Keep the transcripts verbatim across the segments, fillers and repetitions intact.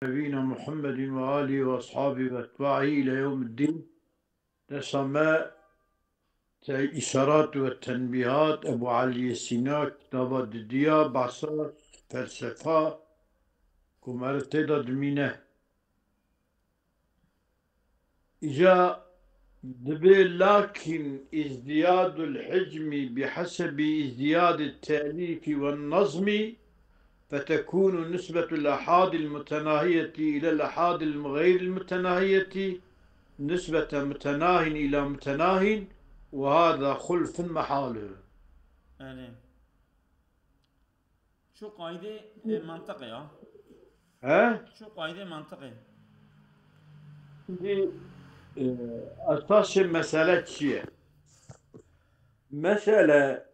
نبينا محمد وآله وأصحابه وأتباعه إلى يوم الدين. Dersa me te îşarat ve tenbîhat Ebu Eliyê Sîna kitaba didiya behsa felsefa ku meriv tê de dimîne. Îca dibê lakin izdiyadul hicmi bihesebî izdiyadi telîfî ve nazmî فتكون نسبة الأحاد المتناهية إلى الأحاد الغير المتناهية نسبة متناه إلى متناه، وهذا خلف محال. Erê. Şu qayde, e, mantık ya. He? Şu qayde mantık. Şimdi, e, esasê mesele çi ye? Mesele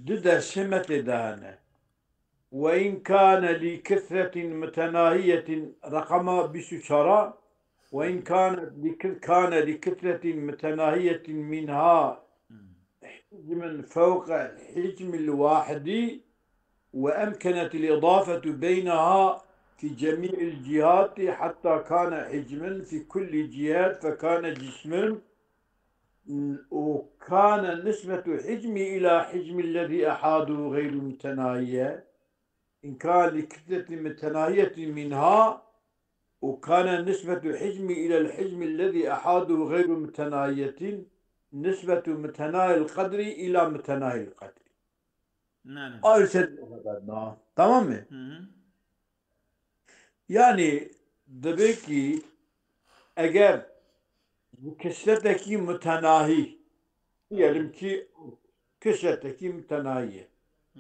du dersê me tê de hene. وإن كان لكثرة متناهية رقم بيسو شرا، وإن كان لك-، كان لكثرة متناهية منها حجم فوق الحجم الواحد، وأمكنت الإضافة بينها في جميع الجهات حتى كان حجما في كل جهة فكان جسما، وكان نسبة حجم إلى حجم الذي أحاده غير متناهية، إن كان لكتلة متناهية منها، وكان نسبة حجم إلى الحجم الذي أحاده غير متناهية، نسبة متناهي القدر إلى متناهي القدر. Nane. Ayrı şey o kadar daha. Tamam mı? Hı hı. Yani, demek ki eger kesretekî mutenahî, diyelim ki kesretekî mutenahî ye. Hı.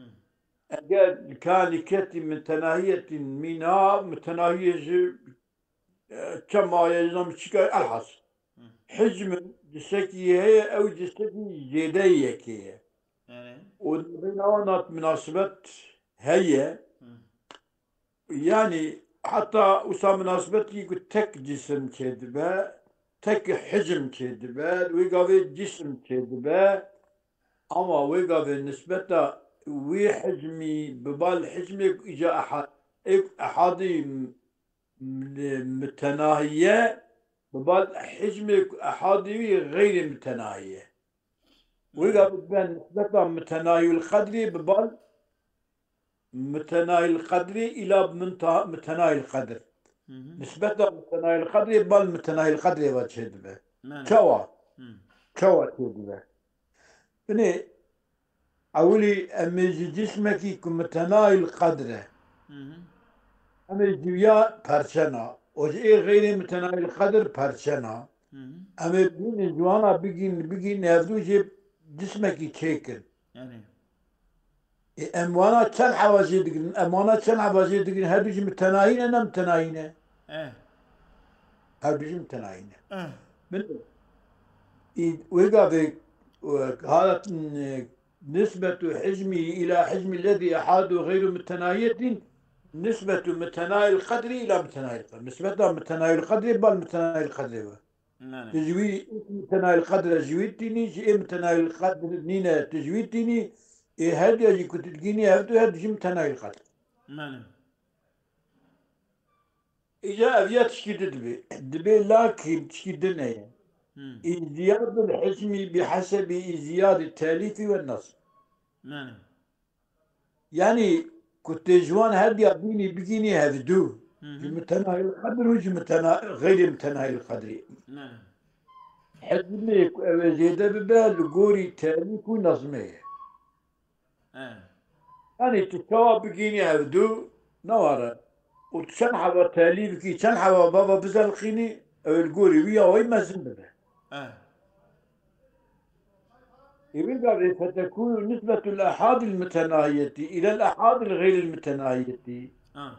Eger kanî ketî mutenahiyetin mîna, mutenahî ji, e, çema ye, zam çika, elhas. Hı. Hicmin cisekî heye, ew cisekî zêde yekê ye. Yani. Û di bîna wan hat minasebet heye. Hı. Yani, heta wisa minasebetî ku tek cisim çêdibe, tek hicm çêdibe, wê gavê cisim çêdibe, ama wê gavê nisbeta wî hicmî bi bal hicmê ku îca eha-, ê ku ehadî m-, m-, mitenahiye, bi bal hicmê ku ehadî wî xeyrê mitenahiye. Wê gavê ben nisbeta mitenahiyul qedrî bi bal mitenahil qedrê îla min ta-, mitenahil qedr. Hı hı. Nisbeta mitenahil qedrê bal mitenahil qedrê ve çêdibe. Mane. Çawa? Hı. Çawa çêdibe? Binê ewilî em ê ji cismekî ku mitenahil qedr e. Hı hı. Em ê ji ya perçena. O ji ê xeyrê mitenahil qedr perçena. Hı hı. Em ê bînin ji wana bigîn, bigîn hevdû jê cismekî çêkin. Yani. Ê, em wana çend heva jê digirin? Em wana çend heva jê digirin? Her du jî mitenahî ne, ne mitenahî ne? Eh. Her du jî mitenahî ne. Eh. Bin, ê, wê gavê, e, halat, e, nisbetu hicmî ila hicmî lezî ehadu xeyru mitenahiyetin, nisbetu mitenahil qedrî ila mitenahil qedrî. Nisbeta mitenahil qedrî bal mitenahil qedrê ve. Nane. Tu ji wî mitenayil qedr e ji wî tînî, ji ê mitenayil qedr nîne tu ji wî tînî, ê her diya jî ku tu digînî hev du her du jî mitenayil qedr. Nane. Îca ev ya tişkî din dibe. Dibe lakin tişkî din heye. Hmm. İzdiyadul hicmi bi hasebi izdiyadi telîfi ve nasr. Nane. Yani, ku tê ji wan her diya bînî bigînî hevdû. Hı hı. Ji mitenahil qedr û ji mitena-, xeyrê mitenahil qedrî. Ne. Hicmê ku ew ê zêde bibe li gorî telîf û nezmê ye. He. Yani, tu çawa bigînî hevdû, ne ware. Û tu çend heva telîf bikî, çend heva bava bizelqînî, ew ê li gorî wî ya wî mezin bibe. He. Ê wê gavê fetekûnu nisbetul ehadil mutenahiyetî ilel ehadil xeyril mutenahiyetî. Ha.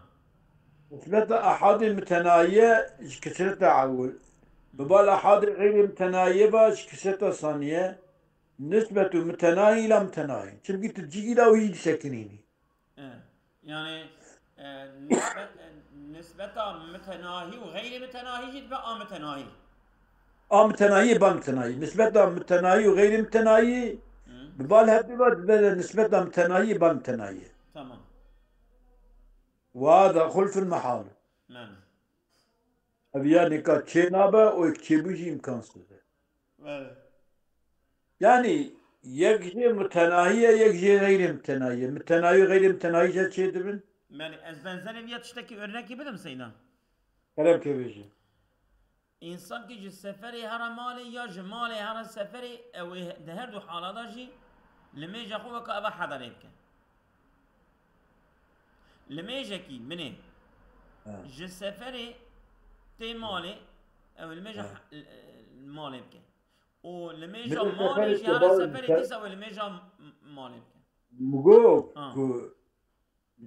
Nisbeta ehadê mutenahiye ji kisreta ewil. Bi bal ehadê xeyrê mutenahiye ve ji kisreta saniye. Nisbetu mutenahi ila mutenahi. Çimkî tu cî ila wî disekinînî. E, yani, e, nisbet, e, nisbeta mütenahi û xeyrî mütenahi jî dibe a mütenahi. A mütenahi, ba mütenahi. Nisbeta mütenahi û xeyrî mütenahi, hı, bi bal hevdû ve dibe de nisbeta mütenahi, ba mütenahi. Tamam. Wa da xulfun mehal. Mane. Ev ya nêka çê nabe û yek çêbû jî îmkansız e. Mane. Yani yek jê mutenahî ye, yek jê xeyrê mutenahî ye. Mutenahî û xeyrê mutenahî jê çê dibin? Mane, ez benzerê viya tiştekî örnekî bidim Seyda. Kerem ke bêje. Însankî ji seferê here malê ya ji malê here seferê, ew ê di her du halada jî limêja xwe weke eva hedarê bike. Limêjekî min ê Ha. ji seferê tê malê, ew limêja Ha. he-, malê bike. Û limêja Min ê malê seferê jî tê here bal seferê ser- dîsa ew limêja m-, malê bike. Min got Ha. ku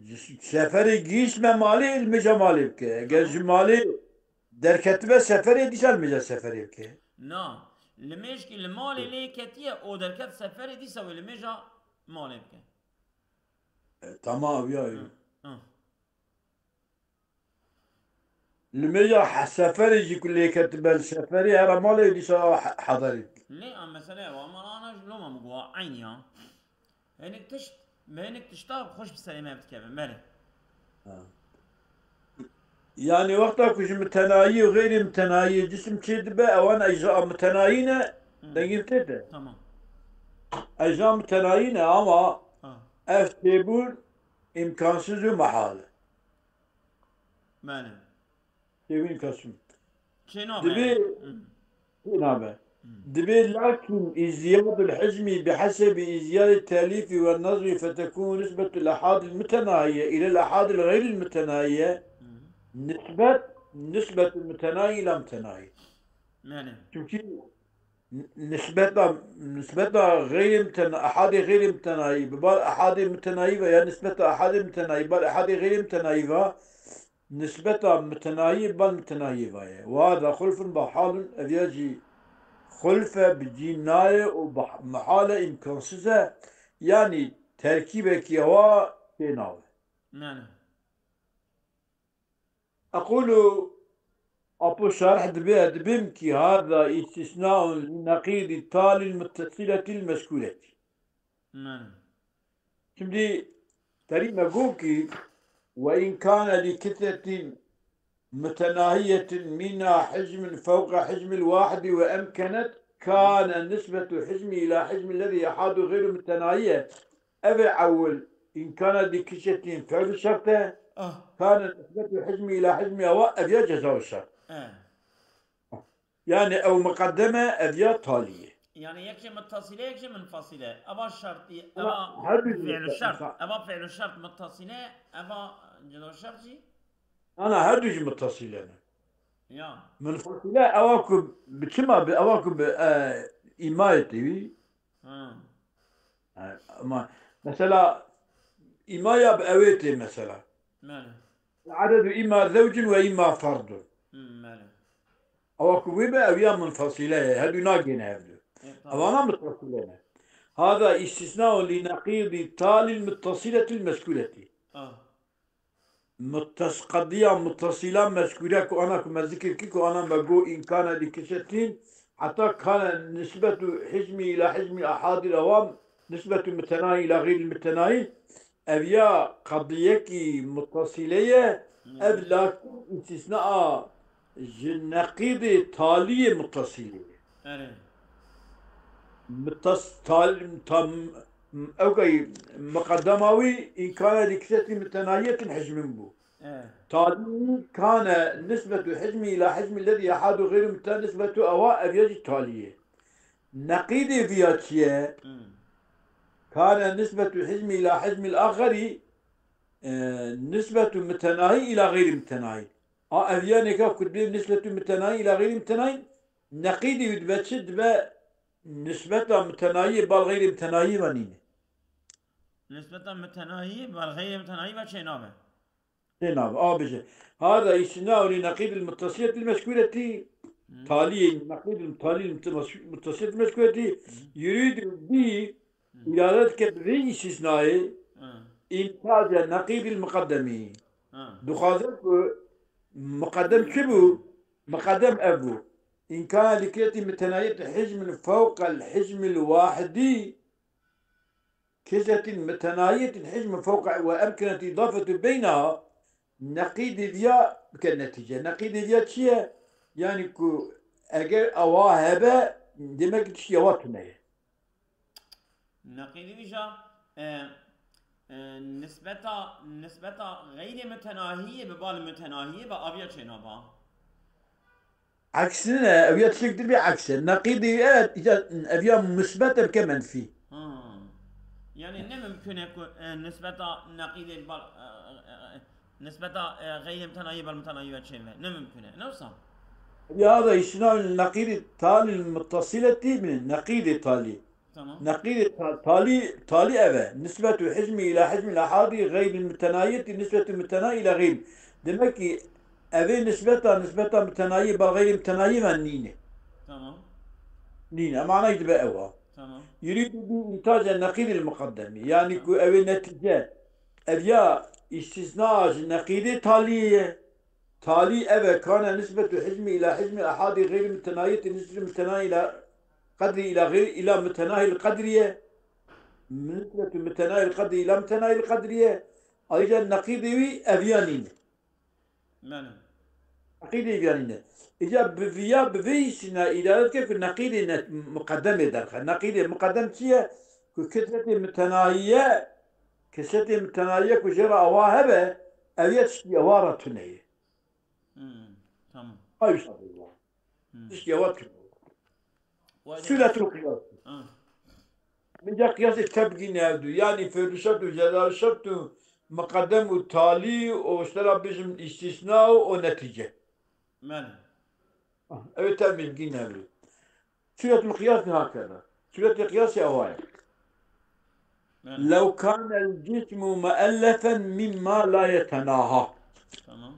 Ji seferê gihîştme malê, limêja malê bike. Eger ji malê derketibe seferê, dîsa limêja seferê bike. Na, limêjkî li malê lê ketiye û derket seferê, dîsa wê limêja malê bike. E, tamam, ya, ya. Hı, hı. Limêja he-, seferê jî ku lê ketibe li seferê, here malê dîsa he-, hederê bike. Lê a mesele ew, ama ana ji loma min got, eynî ya. Hinek tişt, bi hinek tişta xweş bi serê me dikevin, belê. Ha. Yani wexta ku ji mitenayî û xeyrê mitenayî cisim çê dibe, ewan ejza mitenayî ne, Hı. dengê tê de. Tamam. Ejza mitenayî ne, ama Ha. ev çêbûn îmkansız û mehal e. Belê. Têwîn kesim. Çê nabe Dibê yani. Hı. Çê nabe. Hı. Dibê lakin izyadul hicmî bi hesebî izyadil telîfî ve nazmî fetekûn nisbetul ahadil mütenahiye ilel ahadil xeyril mütenahiye Hı. nisbet, nisbetul mütenahi ila mütenahi. Yani. Çünkü N-, nisbeta, nisbeta xeyrê mutena-, ehadê xeyrê mutenayî bi bal ehadê mutenayî ve ya nisbeta ehadê mutenayî bal ehadê xeyrê mutenayî ve nisbeta mutenayî bal mutenayî ve ye. Wa da xulfun ba halun, ev ya jî xulf e, bi cî nayê û ba-, mehal e, îmkansız e. Yanî terkîbekî wa tê nabe. Yani. Equlu, apo şarih dibê, dibêm ki hada istisnaun li neqîdî talil muttesiletil mezkûretî. Mane. Şimdi terî me got ki ve in kane li kitletin mutenahiyetin mina hicmin fewqa hicmil wahidi ve emkenet kane nisbetu hicmi ila hicmi lezî yehadu xeyru mutenahiye. Ev ê ewil, îmkana dî kişetîn fi'lu şert e. Ah. Kane nisbetu hicmî ila hicmî ewa, ev ya ceza û şert. Eh. Yani ew muqeddem e, ev ya talî ye. Yani yek jê muttasîle, yek jê munfasîle. Eva şertî, Ama eva her du fi'lu şert. Eva fi'lu şert muttasîle, eva ceza û şert jî? Ana her du jî muttasîle ne. Ya. Munfasîle ewa ku bi çima bi, ewa ku bi, e, îmayê tê wî. Ha. Ha, ama mesela îma ya bi ewê tê mesela. Mele. Ededu îma zewcun ve îma ferdun. Hmm, mele. Ewa ku wê be ew ya munfasîle ye. Her du nagêne hev du. E, tamam. Evana muttasîle ne. Hada istisnaun li neqîdî talil muttasiletil mezkûretî. Ah. Muttas-, qediya muttasîla mezkûre ku ana ku me zikir kir, ku ana me got îmkana dî kişetîn, heta kane nisbetu hicmî ila hicmî ahadî rewa, nisbetu mutenayî ila xeyrî mutenayî, ev ya qediyekî muttasîle ye, ev lakin îstisna a ji neqîdê taliyê muttasîlê ye. Erê. Mutas-, tal-, tam, ew kay, muqeddema wî îmkana dî kişetî mutenahiyetin hicmin bû. E. Talî kane nisbetu hicmî ila hicmî lezî yehadu xeyrî mute nisbetu ewa ev ya jî talî ye. Neqîdê viya çi ye? Hmm. Kane nisbetu hicmî ila hicmîl axerî, e, nisbetu mutenahî ila xeyrî mutenahî. A ev ya nêka ku dibê nisbetu mutenahî ila xeyrî mutenahî, neqîdê wî dibe çi? Dibe nisbeta mutenahiyê bal xeyrî mutenahiyê ve nîne. Nisbeta mutenahiyê bal xeyrî mutenahî ve çê nabe. Tênabe. A bêje. Hada îstisnaun li neqîdil muttasiletil mezkûretî. Hı. Taliyê neqîdil taliyê muttasiletil mezkûretî. Hı. Yurîdu bî Hı. îrade dike bi vê îstisnayê Hı. întace neqîdil muqeddemî. Hı. Dixwaze ku muqeddem çi bû? Muqeddem ev bû. Îmkana dî kiretî mutenayet hicmin fewqel hicmil wahidî. Kizetîn mutenahiyetin hicmin fewqa ve emkinet îdafetu beynaha, Neqîdê viya bike netîce. Neqîdê viya çi ye? Yanî ku eger ewa hebe, demek ki tiştî ewa tune ye. Neqîdê wî ja, e, e, nisbeta, nisbeta xeyrê mutenahiyê bi bal mutenahiyê bi aviya çênaba. Aks nîne, ev ya tiştek dir bê aks e. Neqîdê ev, îca ev ya musbet e bike menfî. Ha. Yani ne mümkün e ku, e, nisbeta neqîdê bal, e, e, e, nisbeta, e, xeyrê mutenahiyê bal mutenahiyê ve çênve. Ne mümkün e. Ne wisa? Ya da îsna neqîdê talî muttasileti mi? Neqîdê talî. Tamam. Neqîdê ta- talî, talî ev e. Nisbetu hicmî ila hicmî ila hadî xeyrî mutenayî tî nisbetu mutenayî ila xeyrî. Demek ki evê nisbeta, nisbeta mutenayî ba xeyrî mutenayî ve nîne. Tamam. Nîne. Manayî dibe ew ha. Tamam. Yurîdu bi întace neqîdil muqeddemî. Yanî ku ew ê netîce, ev ya îstîsna ji neqîdê talî ye. Talî ev e, kane nisbetu hicmî ila hicmî ehadî xeyrî mutenayî tî nisbetu mutenayî ila qedrî ila xeyrî ila mutenahîl qedrî ye. Nisbetu mutenahîl qedrî ila mutenahîl qedrî ye. Ayrıca neqîdê wî ev ya nîne. Belê. Neqîdê ev ya nîne. Îca bi viya bi vê îsîna îdare dike ku neqîdê ne muqedemê derxe. Neqîdê muqedem çi ye? Ku kesretê mutenahî ye, kesretê mutenahî ye ku jê re awa hebe, ev ya tiştî ewa re tune ye. Hmm, tamam. Ay işte bu. Hmm. Tiştî ewa tune ye. Sûretul qiyas. Ha. Min ca qiyasê tev gîne ev du. Yanî fêrû şert û ceza şert û muqedem û talî û ji te re bijim îstîsna û, û netîce. Belê. Ah, ew ê tev min gîne ev du. Sûretul qiyas ne hakeda. Sûretê qiyasê ewa ye. Belê. Lew kanel cismu muellefen mimma la yetenaha. Tamam.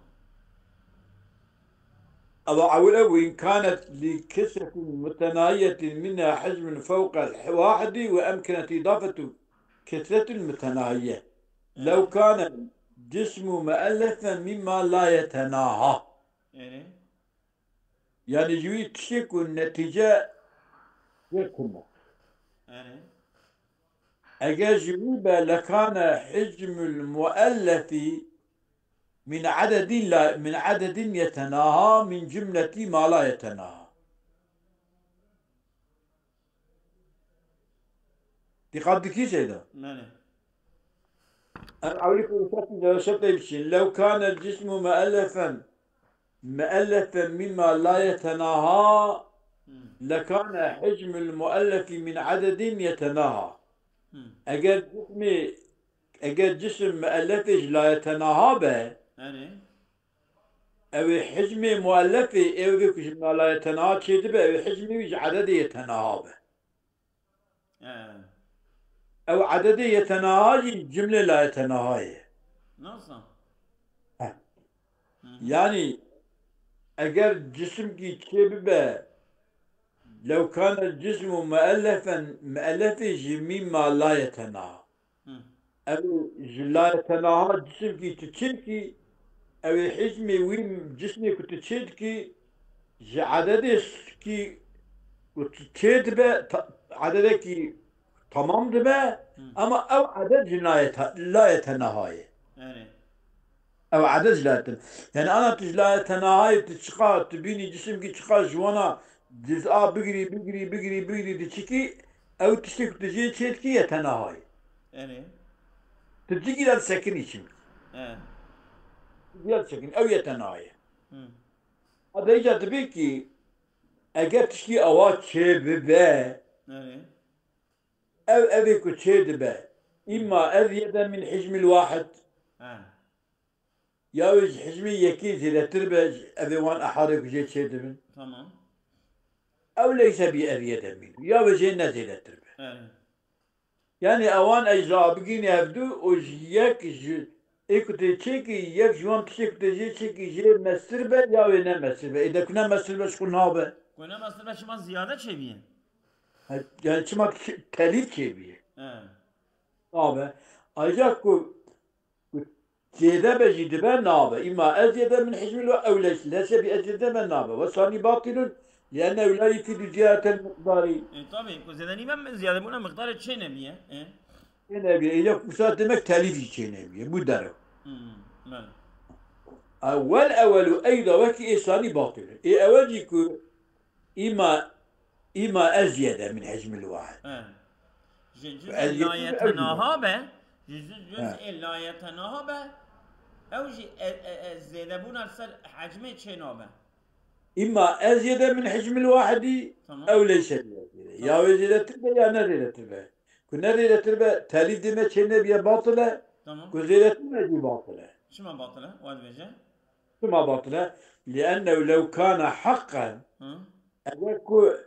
Ew ewil ew in kanet li kesretin mutenahiyetin minha hicmun fewqel wahidi ve emkenet idafetu kesretin mutenahiye. Lew kanel cismu muellefen mimma la yetenaha. Erê. Yanî ji wî tiştê ku netîce jê tune. Erê. Eger ji wî be lekane hicmul muellefî min ededin la, min ededin yetenaha min cumletî ma la yetenaha. Dîqat dikî şeyda? Belê. Em ewlî ku şertî de şertê biçin. Lew kane cismu muellefen, muellefen mimma la yetenaha, hmm, lekane hicmul muellefi min ededin yetenaha. Hmm. Eger cismê, eger cisim muellefê ji la yetenaha be, Erê. Ew ê hicmê muellefê, ew ê ku ji la yetenaha çêdibe, ew ê hicmê wî ji ededê yetenaha be. He. Ew ededê yetenaha jî cumlê la yetenaha ye. Nasıl? He. Hı hı. Yanî eger cisimkî çê bibe, lew kane cismu muellefen, muellefê ji mîma la yetenaha. Hı. Ev ji la yetenaha cisimkî tu çêkî, ew ê hicmê wî cismê ku tu çê dikî, ji ededê kî ku tu çê dibe, ta-, ededekî temam dibe, Hı. Ama ew eded ji la yete-, la yetenaha ye. Erê. Ew eded ji la yetenaha. Yani ana tu ji la yetenahayê tu çiqa, tu bînî cisimkî çiqa ji wana ciz'a bigirî, bigirî, bigirî, bigirî diçikî, ew tiştê ku tu jê çê dikî yetenahayê. Erê. Tu cigî de disekinî çimkî. He. Cigî de disekinî. Ew yetenahayê. Hı. A derîca dibê kî eger tiştî ewa çê bibe, Erê. Ev evê ku çê dibe, îmma ezyede min hicmil wahid. He. Ya wê ji hicmê yekê zêdetir be, evê wan ehadê ku jê çê dibin. Tamam. Ew leyse bi ezyede min. Ya wê jê ne zêdetir be. He. Yani ewan ecza bigînî hevdu û ji yek ji ê ku tê çêkî yek ji wan tiştê ku tê jê çêkî jê mestir be ya wê ne mestir be. Ê de ku ne mestir be ji xwe nabe. Ku ne mestir be çima ziyade çêbiye? He, yani çima çi-, telîf çêbiye? He. Nabe. Ancak ku, ku zêde be jî dibe nabe. Îma ez zêde min hicmî lo ew leş, lese bi ez zêde be nabe. Ve sani batilun, li enne ew la yufidu ziyadetel miqdari. E, tabii, ku zêde nîbe ziyade bûna miqdarê çê nebiye. E. Çê nebiye. Ê, yok, bu saat demek telîf jî çê nebiye. Bu derew. Hmm, belê. Ha, wel ewelu eyda wekî ê sanî batil e. Ê ewel jî ku îma, îma ezyede min hicmil wahid. E. Ji cüz'ê layetenaha be, ji cüz'ê layetenaha be, ew jî e, e, e, zêdebûna li ser hecmê çê nabe. Îma ezyede min hicmil wahidî, Tamam. Ew leyse bi ezyede. Ya wê zêdetir be ya ne zêdetir be. Ku ne zêdetir be, telîf dê me çê nebiye batil e. Tamam. Ku zêdetir be jî batil e. Çima batil e? Wa dibêje? Çima batil e? Liennehu lew kana haqqen, Hı? eger ku,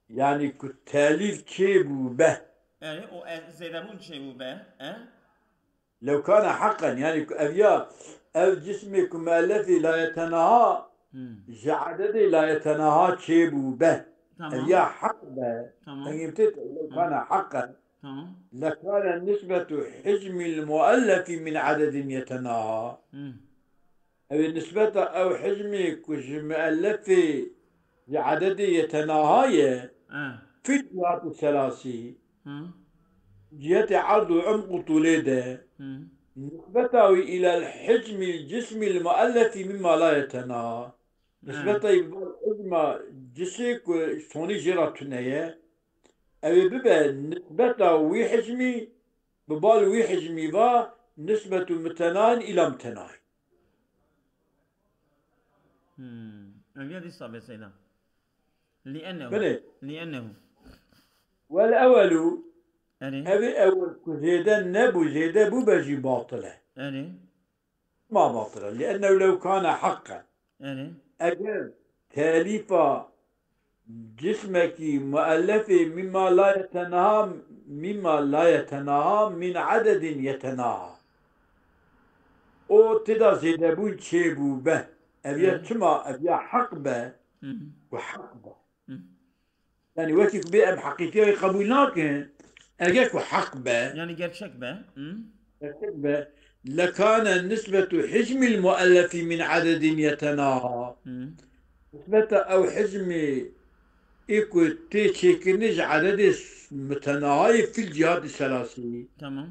yanî ku telîf çêbû be. Yani o e, zêdebûn çê bû be, e? Lew kana haqqen, yanî ku ev ya, ev cismê ku muellefê layetenaha, Hmm. ji ededê layetenaha çêbû be. Tamam. Ev ya haq be. Tamam. Engî tê, lew kana haqqen. Tamam. Lekane nisbetu hicmil muellefi min ededin yetenaha. Hmm. Ew ê nisbeta ew hicmê ku ji muellefê, ji ededê yetenaha ye, E. fil cihati selasî, Hı. cihetê erd û umq û tûlê de, Hı. nisbeta wî îlal hicmil cismil muellefi mimma la yetenaha. Nisbeta wî bi hicma cisê ku sonî jê re tune ye, ew ê bibe nisbeta wî hicmî, bi bal wî hicmî va nisbetu mutenahin îla mutenahin. Hmm. Ev ya dîsa be seyda. Liennehu. Belê. Liennehu. Wel ewelu, Erê. Ev ê ewil ku zêde nebû, zêde bûbe jî batil e. Erê. Ma batil e. Liennehu lew kana haqqen. Erê. Eger telîfa cismekî muellefê mimma la yetenaha, mimma la yetenaha min ededin yetenaha. O tê de zêdebûn çêbû be. Ev ya Hı. çima? Ev ya heq be. Hı hı. Ku heq be. Hı. Yani wekî ku bê em heqîtiya wê qebûl nakin, eger ku heq be, Yani gerçek be. Hı? gerçek be, lekane nisbetu hicmil muellefi min ededin yetenaha. Hı. Nisbeta ew hicmê ê ku tê çêkirinê ji ededê s-, mutenahayê fil cihati selasî. Tamam.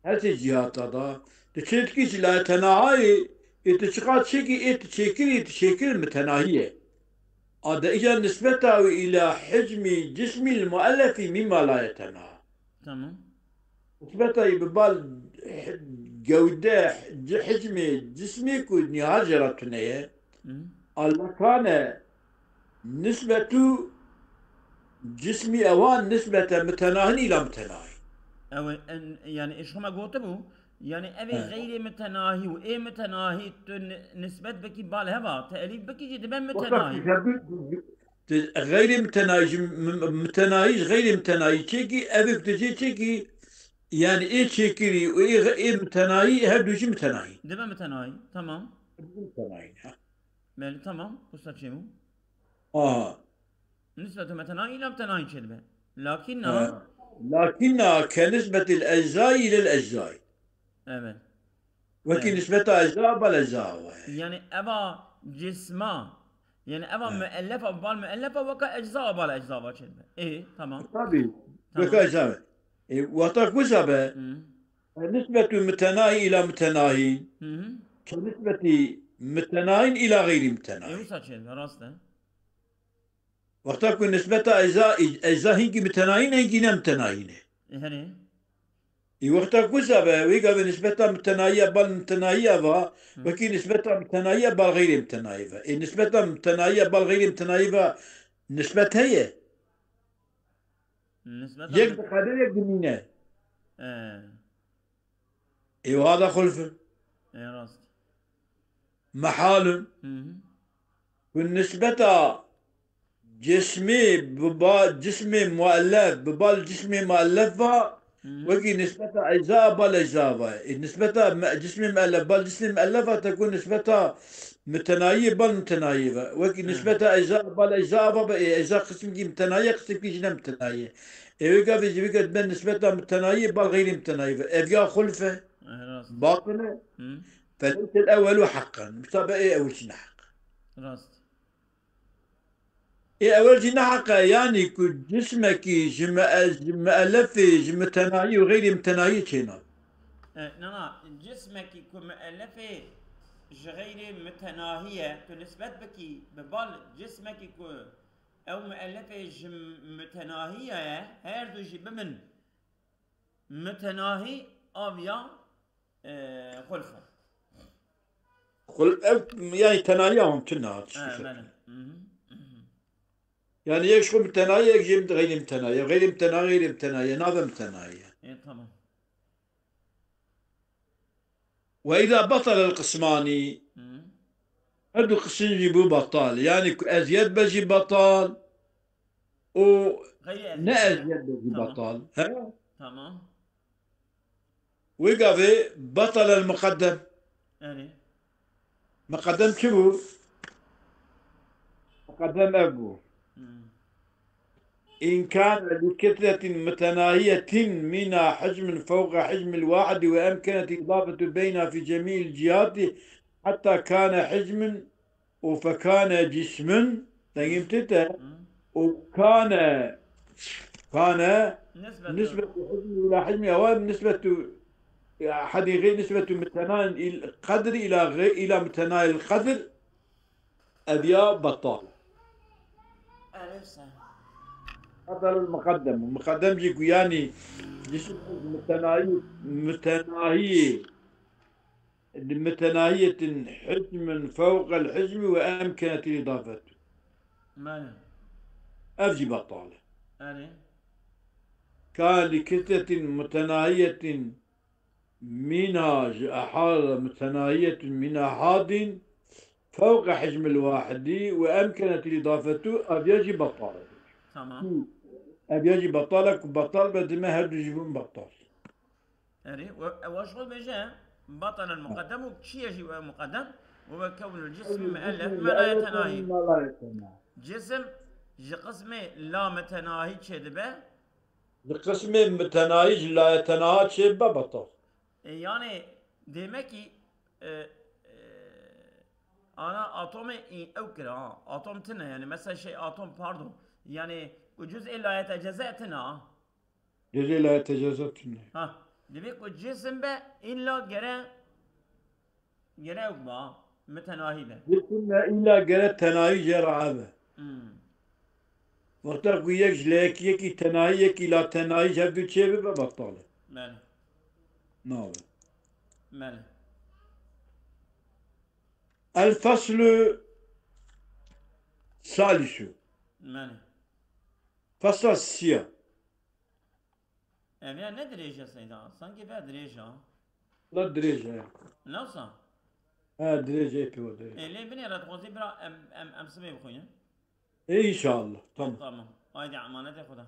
Her sê cihata da. Tu çê dikî ji la tenahayê, ê tu çiqas çêkî, ê tu çêkirî, tu çêkir mutenahî ye. A de îca nisbeta wî îla hicmî cismî li muellefî mîma la yetenaha. Tamam. Nisbeta wî bi bal hi-, gewde ci-, hicmê cismê ku nihal jê re tune ye. Hı. A lekane nisbetu cismî ewan nisbete mutenahin îla mutenahin. Ew en, yani eşxuma gotibû, yani ev ê Evet. xeyrê mutenahî û ê mutenahî tu ni-, nisbet bikî bal heva, telîf bikî jî dibe Wexta mutenahî. tu xeyrê mutenahî ji m-, mutenahî ji xeyrê mutenahî çêkî, ev ê tu jê çêkî, yani ê çêkirî û ê, ê mutenahî her du jî mutenahî. Dibe mutenahî. Tamam. Mutenahî, ha. Belê, tamam. Usta çêbû. Aha. Nisbetu mutenahî îla mutenahî çêdibe. Lakinna Ha. Lakinna ke nisbetil eczai lil eczai. Evet. Wekî Evet. nisbeta ecza bal ecza ve. Yani eva cisma, yani eva Evet. müellefa bal müellefa weka ecza bal ecza va çêdibe. E, tamam. Tabii. Tamam. Weka ecza ve. E, wata kuza be. Hı. E, nisbetu mutenahi ila mutenahin. Hı hı. Ke nisbeti mutenahin ila gayri E, mutenahin. usa çêdibe, rast e. Wexta ku nisbeta ecza, ecza hinkî mutenahin, hinkî ne mutenahin e. E, herê. Ê wexta ku zave, wê gavê nisbeta mutenahiya bal mutenahiya va, Hı. wekî nisbeta mutenahiya bal xeyrê mutenahî va. Ê nisbeta mutenahiya bal xeyrê mutenahî va nisbet heye. Nisbeta Yek mut- diqede, yek dimîne. E, Ê wiha da xulf in. e, rast. Mehal in. Hı hı. Ku nisbeta cismê bi ba, cismê muellef, bi bal cismê muellef va, Hı hı. wekî nisbeta ecza bal ecza va. Ê nisbeta me, cismê muellef, bal cismê muellef va, te ku nisbeta mutenahiyê bal mutenahiyê va. Wekî Hı. Nisbeta ecza bal ecza va be, ê ecza qismkî mutenahî ye, qismkî jî ne mutenahî ye. Ê wê gavê jî wê gavê ben nisbeta mutenahiyê bal xeyrê mutenahî va. Ev ya xulf e, E, rast. batil e. Hı. Feleyse el-ewwelu haqqan. Misa be ê ewil jî ne heq. Rast. Ê ewil jî ne heq e, yanî ku cismekî ji me, ji muellefê, ji mutenahî û xeyrê mutenahî çêna. E, na, na, cismekî ku müellefê ji xeyrê mitenahî ye, tu nisbet bikî bi bal cismekî ku ew muellefê ji mitenahî ye, her du jî bibin mitenahî, aviya, e, xulf e. Xul-, ev, yani tenahiya hûn tune hat. E, belê. Mhm, mhm. Yani yek ji xwe mitenahî, yek jî xeyrê mitenahî. Xeyrê mitenahî, xeyrê mitenahî. Nave mitenahî. E, tamam. Ve îza betelel qismanî, Mhm. her du qisim jî bû betal. Yani ku eziyet be jî betal û Xeyrê ne eziyet. eziyet be jî Tamam. betal. He? Tamam. Wê gavê betelel muqeddem. Erê. Muqeddem çi bû? Muqeddem ev bû. Hmm. إن كان لكتلة متناهية منها حجم فوق حجم الواحد وأمكنت الإضافة بينها في جميع الجهات حتى كان حجم فكان جسم، dengê min tê te, Hmm. وكان، كان Nisbet. نسبة حجم إلى حجم، أو نسبة حديقي، نسبة متناهي القدر إلى غير، إلى متناهي القدر، أبيا بطال. Erê se. هذا المقدم، المقدم جي كوياني جسم متناهي، متناهي، متناهية حجم فوق الحجم وأمكنت الإضافة. Belê. Ev jî betal e. Erê. كان لكتلة متناهية منها ج-، أحاد، متناهية من أحاد فوق حجم الواحد وأمكنت الإضافة، ev ya jî betal e. Tamam. Ev ya jî betal e, ku betal be dime her du jî bûn betal. Erê. We, we ji xwe bêje, betel el muqeddem û çi ye jî we muqeddem? Û we kewnul cismi muellef, me la yetenahî. Cisim ji qismê la mitenahî çêdibe. Ji qismê mitenahî, ji la yetenaha çêbe betal. E, yani demek ki, e, e, ana atomê î-, ew kira ha. Atom tine yani. Mesela şey atom pardon. Yani ku cüz'ê la yetecezze tine ha. Cüz'ê la yetecezze tine. Ha. Demek ku cisim be illa gere gere ew ba. Mitenahî be. Cisim be illa gere tenahî jê re hebe. Hmm. Wexta ku yek ji la yekî, yekî tenahî, yekî la tenahî ji hev du çê bibe, betal e. Belê. Nabe. Belê. الفصل الثالث. Belê. Fasla sisiya. Ev ya ne dirêj e Seyda? Sanki be dirêj e. La dirêj e. Nasıl? Ha, dirêj e, pê dirêj. E, lê binêre dixwazî bira em, em, em sibê bixwînin. E, inşallah. Tamam. Tamam. Haydi emanetê Xuda.